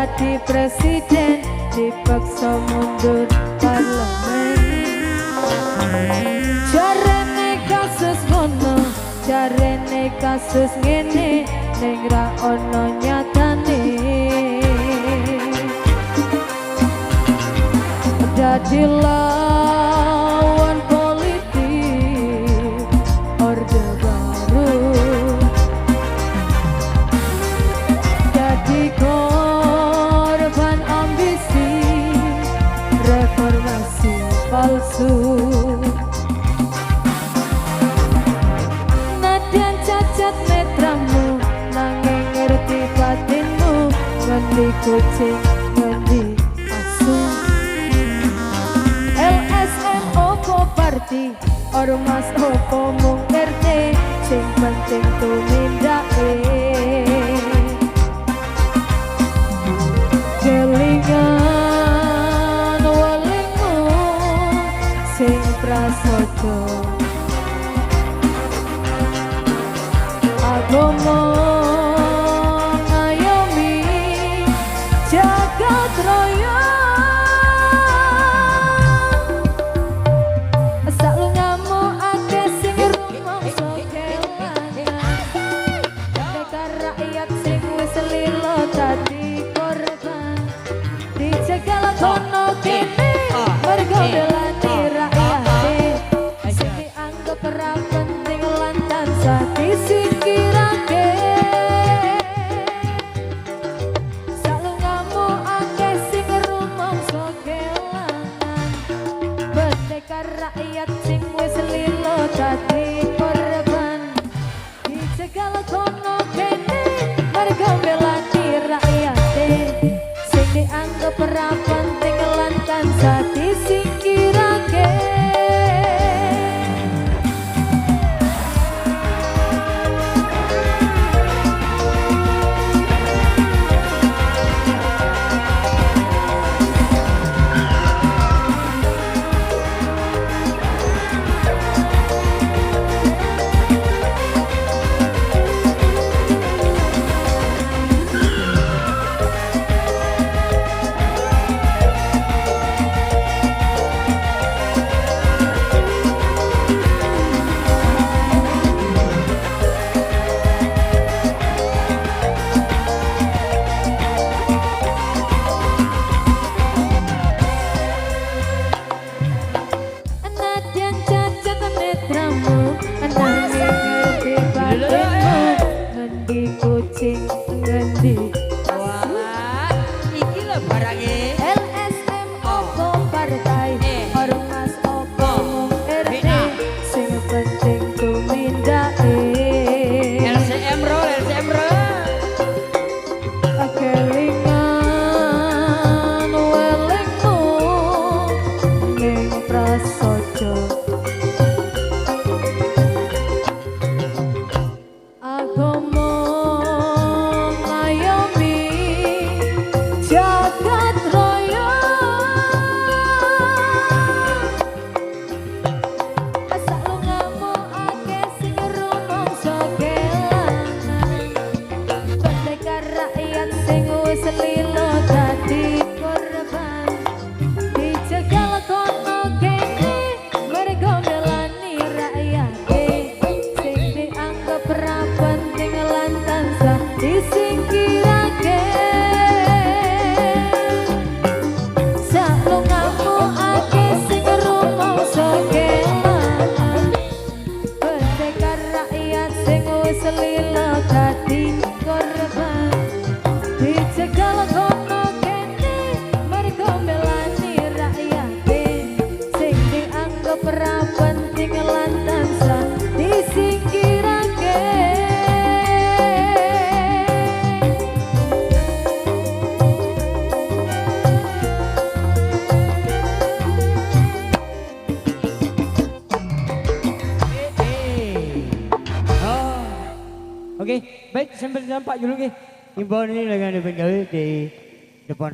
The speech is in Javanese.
dadi presiden, dipaksa mundur parlemen. Jarene kasus ngono, jarene kasus ngene, ning ra ono nyatane. Dadi lawan politik Orde Baru, dadi korban ambisi reformasi palsu. Nadyan cacat netramu, nanging ngerti batinmu, ngendi kucing ngendi asu. LSM opo parti, ormas opo mung RT, sing penting tumindake. Kelingan welingmu sing prasaja, agama ngayomi jagat raya. Saklungamu akeh sing rumangsa kelangan, pendekar rakyat sing wis lilo dadi korban, dicegal kono kene mergo belani rakyate, sing dianggep ra penting lan tansah disingkirake. Saklungamu akeh sing rumangsa kelangan, pendekar rakyat sing wis lilo dadi korban, dicegal kono kene mergo belani rakyate, sing dianggep ra penting lan tansah disingkirake. Nadyan cacat netramu, nanging ngerti batinmu, ngendi kucing ngendi. Walah, iki lho barange. LSM opo partai, ormas opo mung RT, sing penting tumindake. LCM ro, LCM ro. Kelingan welingmu ning prasaja, agama ngayomi jagat raya. Saklungamu akeh sing rumangsa kelangan, pendekar rakyat sing wis lilo dadi korban, dicegal kono kene mergo belani rakyate, sing dianggep ra penting lan tansah disingkirake. Saklungamu akeh sing rumangsa kelangan, pendekar rakyat sing wis lilo dadi korban, dicegal kono kene mergo belani rakyate, sing dianggep ra penting lan tansah disingkirake. Oh. Oke, baik sampai nampak dulu nggih. Himbauan ini dengan dipenggawe di depan.